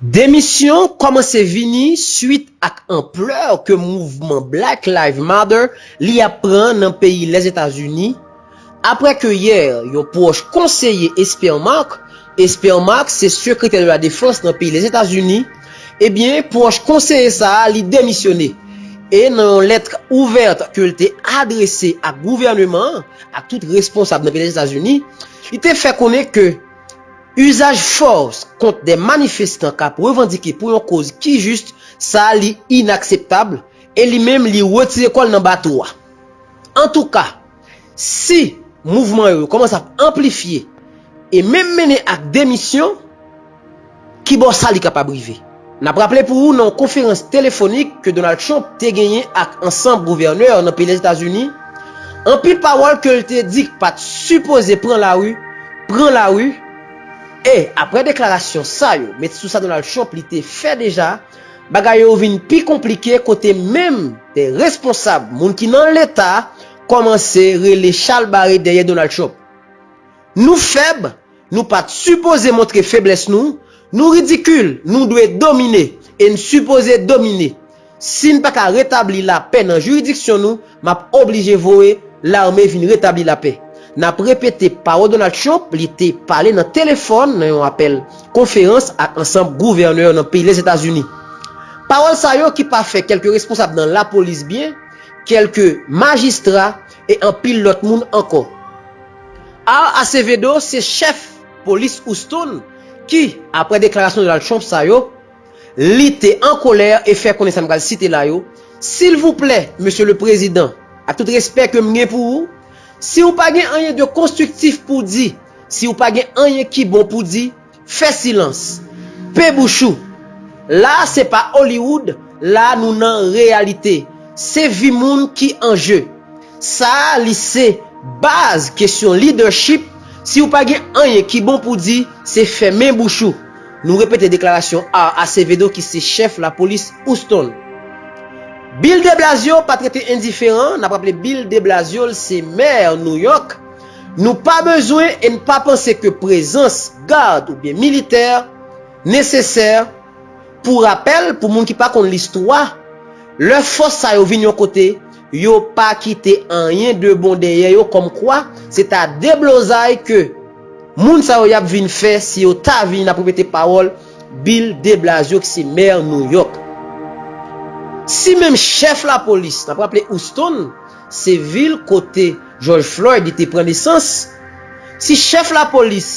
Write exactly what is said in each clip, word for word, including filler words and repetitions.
Demisyon kòmanse vini swit ak anplè ke mouvman Black Lives Matter li ap pran nan peyi Lèzetazini, apre ke yè yon pwòch konseye Esper Mark, Esper Mark se sekretè de la defans nan peyi Lèzetazini, ebyen pwòch konseye sa a li demisyone. E nan yon lèt ouvèt ke l te adrese ak gouvèneman an, ak tout responsab nan peyi Lèzetazini, li te fè konnen ke izaj fòs kont de manifestan k ap revandike pou yon koz ki jis, sa li inakseptab, e li menm li retire kò l nan bato a. Antouka, si mouvman yo kòmanse ap anplifye e menm mennen ak demisyon, kibò sa li kapab rive? N ap raple pou ou nan yon konferans telefonik ke Donald Trump te genyen ak ansanm gouvènè nan peyi Lèzetazini, anpil pawòl ke l te di k pa t sipoze pran lari, pran lari, e apre deklarasyon sa yo, met sou sa Donald Trump li te fè deja, bagay yo vin pi konplike kote menm de responsab, moun ki nan Leta, kòmanse rele chalbare dèyè Donald Trump. Nou fèb, nou pa t sipoze montre feblès nou, nou ridikil, nou dwe domine, e n sipoze domine. Si n pa ka retabli lapè nan jiridiksyon nou, m ap oblije voye lame vin retabli lapè. N ap repete pawòl Donald Trump, li te pale nan telefòn nan yon apèl konferans ak ansanm gouvènè nan peyi Lèzetazini. Pawòl sa yo ki pa fè kèlke responsab nan lapolis byen, kèlke majistra e anpil lòt moun ankò. R. Acevedo se chèf polis Houston ki, apre deklarasyon Donald Trump sa yo, li te an kolè e fè konnen sa m pral site la yo, silvouplè, Mesye le Prezidan, ak tout respè ke m gen pou ou, si w pa gen anyen de konstriktif pou di, si w pa gen anyen ki bon pou di, fè silans. Pe bouch ou. La se pa Hollywood, la nou nan reyalite. Se vi moun ki an je. Sa a li se baz kesyon lidèchip. Si w pa gen anyen ki bon pou di, se fèmen bouch ou. Nou repete deklarasyon R. Acevedo ki se chèf lapolis Houston. Bill de Blasio pa t rete endiferan, n ap raple Bill de Blasio l se mè New York. Nou pa bezwen e n pa panse ke prezans gad oubyen militè nesesè. Pou rapèl, pou moun ki pa konn listwa, lè fòs sa yo vin yon kote, yo pa kite anyen de bon dèyè yo, kòmkwa se ta deblozay ke moun sa yo y ap vin fè si yo ta vin, n ap repete pawòl Bill de Blasio ki se mè New York. Si menm chèf lapolis, n ap raple Houston, se vil kote George Floyd li te pran nesans, si chèf lapolis,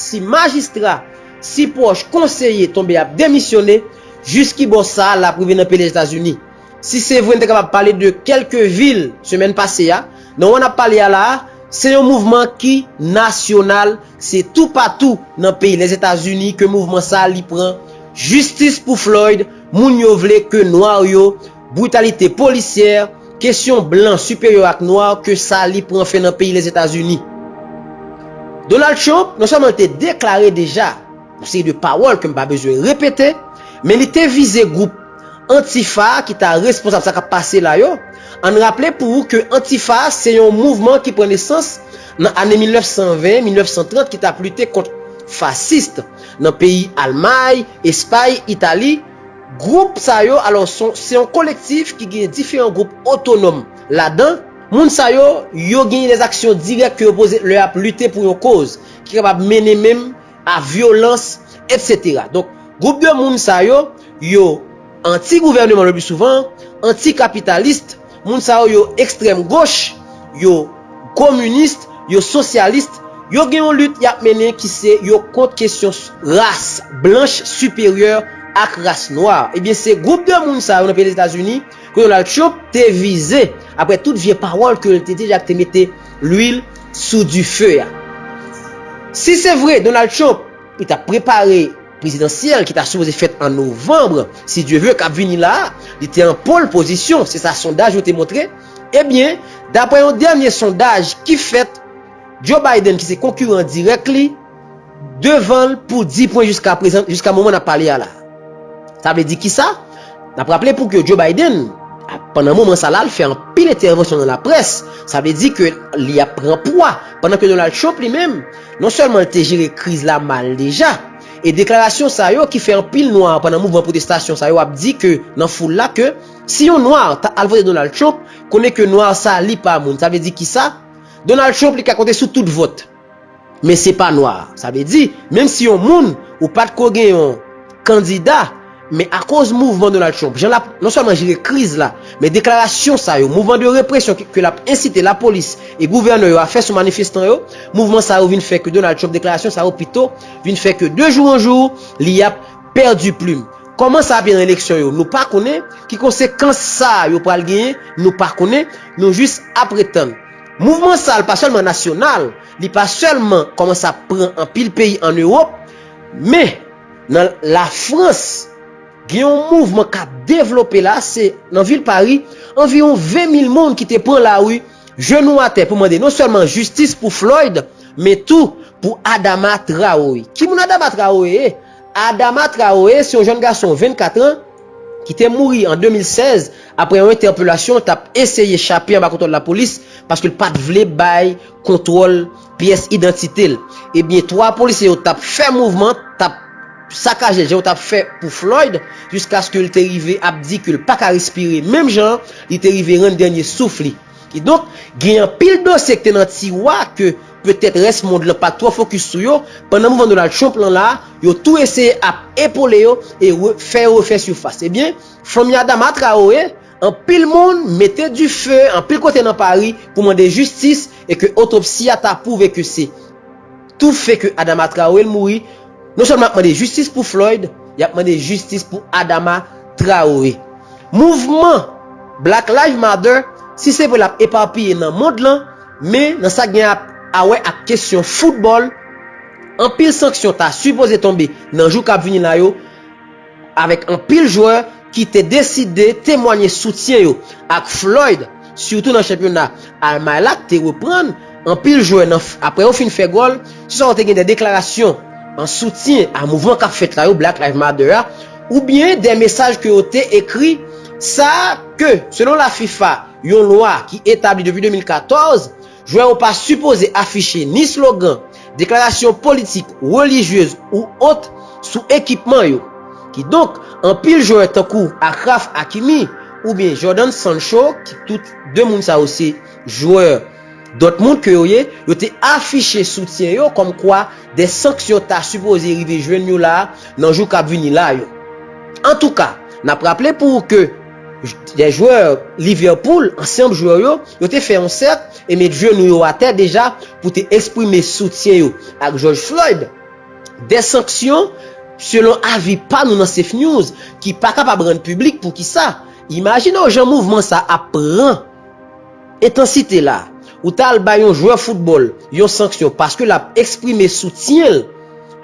si majistra, si pwòch konseye tonbe ap demisyone, jis ki bò sa a l ap rive nan peyi Lèzetazini? Si se vre, n te kapab pale de kèlke vil semèn pase a, nan wè n ap pale a la a, se yon mouvman ki nasyonal, se toupatou nan peyi Lèzetazini ke mouvman sa a li pran. Jistis pou Floyd, moun yo vle ke nwa yo, britalite polisyè, kesyon blan siperyè ak nwa, ke sa li pran fen nan peyi Lèzetazini. Donald Trump non sèlman l te deklare deja yon seri de pawòl ke m pa bezwen repete, men li te vize gwoup Antifa ki ta responsab sa k ap pase la yo. Ann raple pou ou ke Antifa se yon mouvman ki pran nesans nan ane mil nèf san ven, mil nèf san trant ki t ap lite kont fasis nan peyi Almay, Espay, Itali. Gwoup sa yo, alò, se yon kolektif ki gen diferan gwoup otonòm ladan. Moun sa yo, yo genyen de aksyon dirèk ke yo poze lè y ap lite pou yon koz ki kapab mennen menm a vyolans, etsetera. Donk, gwoup de moun sa yo, yo anti-gouvèneman le pli souvan, anti-kapitalis, moun sa yo, yo ekstrèm goch, yo kominis, yo sosyalis, yo gen yon lit y ap mennen ki se yo kont kesyon ras blanch siperyè ak ras nwa. Ebyen, se gwoup de moun sa yo nan peyi Lèzetazini ke Donald Trump te vize apre tout vye pawòl ke l te deja te mete lwil sou dife a. Si se vre, Donald Trump, li t ap prepare prezidansyèl ki ta sipoze fèt an novanm, si Dye vle, k ap vini la a, li te an pole position, se sa sondaj yo te montre. Ebyen, dapre yon dènye sondaj ki fèt, Joe Biden, ki se konkiran dirèk li, devan l pou dis pwen jiska prezan, jiska moman n ap pale a la. Sa vle di kisa? N ap raple pou ke Joe Biden, a, pandan moman sa la, l fè anpil entèvansyon nan laprès. Sa vle di ke li ap pran pwa. Pandan ke Donald Trump, li menm, non sèlman l te jere kriz la mal deja, E deklarasyon sa yo ki fè anpil nwa pandan mouvman pwotestasyon sa yo ap di ke nan foul la ke si yon nwa ta al vote Donald Trump, konnen ke nwa sa li pa moun. Sa vle di kisa? Donald Trump li ka konte sou tout vòt. Men se pa nwa. Sa vle di, menm si yon moun ou pa t ko gen yon kandida, men akoz mouvman Donald Trump, jan l ap non sèlman jere kriz la, men deklarasyon sa yo, mouvman de represyon ke, ke l ap ensite lapolis e gouvènè yo a fè sou manifestan yo, mouvman sa yo vin fè ke Donald Trump, deklarasyon sa yo pito vin fè ke de jou an jou, li ap pèdi plim. Kòman sa ap ye nan eleksyon yo, nou pa konnen. Ki konsekans sa yo pral genyen, nou pa konnen. Nou jis ap ret tann. Mouvman sa a pa sèlman nasyonal, li pa sèlman kòmanse ap pran anpil peyi ann Ewòp, men nan Lafrans, gen yon mouvman k ap devlope la, se nan vil Pari, anviwon ven mil moun ki te pran lari, jenou atè pou mande non sèlman jistis pou Floyd, men tou pou Adama Traoré. Ki moun Adama Traoré ye? Adama Traoré se yon jèn gason vennkat an ki te mouri an de mil sèz apre yon entèpelasyon, t ap eseye chape anba kontwòl lapolis paske l pa t vle bay kontwòl pyès idantite l. Ebyen, twa polisye yo t ap fè mouvman, t ap sakaje l jan yo t ap fè pou Floyd, jiskaske l te rive ap di ke l pa ka respire menm jan an, li te rive rann dènye souf li. Kidonk, gen anpil dosye ki te nan tiwa ke petèt rès mond lan pa t twò fokis sou yo, pandan mouvman Donald Trump lan la, yo tou eseye ap epole yo e re- fè yo refè sifas. Ebyen, fanmi Adama Traoré, anpil moun mete dife anpil kote nan Pari pou mande jistis e ke otopsi a ta pwouve ke se toufe ke Adama Traoré l mouri. Non sèlman y ap mande jistis pou Floyd, y ap mande jistis pou Adama Traoré. Mouvman Black Lives Matter, si se vre l ap epapiye nan mond lan, men nan sa k gen ap a wè ak kesyon foutbòl, anpil sanksyon ta sipoze tonbe nan jou k ap vini la yo, avèk anpil jwè ki te deside temwanye soutyen yo ak Floyd, sitou nan chanpyona Almay la k te reprann. Anpil jwè nan f- apre yo fin fè gòl, se swa yo te gen de deklarasyon an soutyen a mouvman k ap fèt la yo, Black Lives Matter a, oubyen de mesaj ke yo te ekri. Sa ke, selon la FIFA, yon lwa ki etabli depi de mil katòz, jwè yo pa sipoze afiche ni slogan, deklarasyon politik, relijyez ou ot sou ekipman yo. Kidonk, anpil jwè tankou Achraf Hakimi oubyen Jadon Sancho, ki tout de moun sa yo se jwè Dortmund ke yo ye, yo te afiche soutyen yo kòmkwa de sanksyon ta sipoze rive jwenn yo la nan jou k ap vini la yo. Antouka, n ap raple pou ou ke de jwè Liverpool, ansyen jwè yo, yo te fè yon sèk e met jenou yo atè deja pou te eksprime soutyen yo ak George Floyd. De sanksyon, selon avi pa nou nan Safe News, ki pa kapab rann piblik. Poukisa? Imajine w jan mouvman sa ap pran entansite la. Ou t al bay yon jwè foutbòl yon sanksyon paske l ap eksprime soutyen l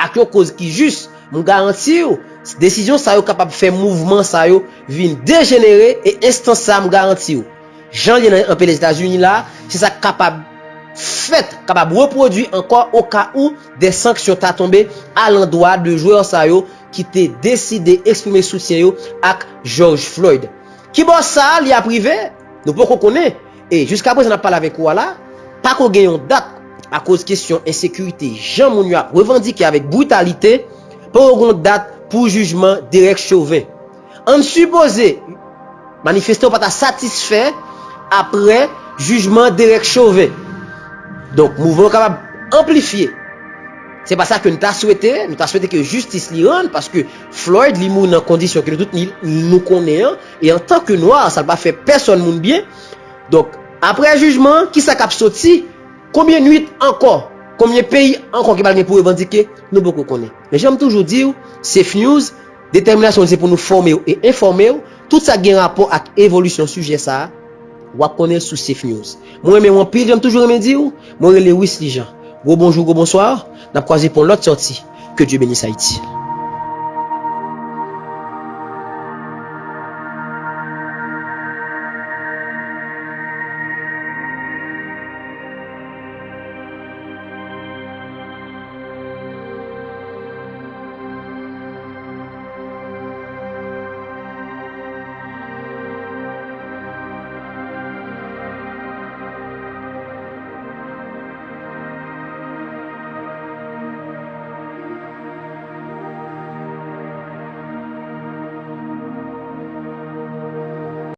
ak yon koz ki jis, m garanti w, desizyon sa yo kapab fè mouvman sa yo vin dejenere e enstans sa, m garanti w, jan l ye nan, nan peyi Lèzetazini la, se sa k kapab fèt, kapab repwodui ankò oka ou de sanksyon ta tonbe alandwa de jwè sa yo ki te deside eksprime soutyen yo ak George Floyd. Kibò sa a li ap rive? Nou poko konnen. E jiskaprezan n ap pale avèk ou a la, pako gen yon dat akoz kesyon ensekirite, jan moun yo ap revandike avèk britalite, poko gen yon dat pou jijman Derek Chauvin. Ann sipoze manifestan yo pa ta satisfè apre jijman Derek Chauvin. Donk, mouvman yo kapab anplifye. Se pa sa ke n ta swete. Nou ta swete ke jistis li rann, paske Floyd, li mouri nan kondisyon ke nou tout ni- nou konnen an, e antanke nwa, sa l pa fè pèsonn moun byen. Donk, apre jijman, kisa k ap soti? Konbyen nwit ankò? Konbyen peyi ankò ki pral gen pou revandike? Nou poko konnen. Men jan m toujou di w, Safe News, detèminasyon nou se pou nou fòme w e enfòme w. Tout sa k gen rapò ak evolisyon sijè sa a, w ap konnen l sou Safe News. Mwen renmen w anpil, jan m toujou renmen di w, mwen rele Wisly Jean. Gwo bonjou, gwo bonswa, n ap kwaze pou yon lòt sòti. Que Dieu bénisse Haïti.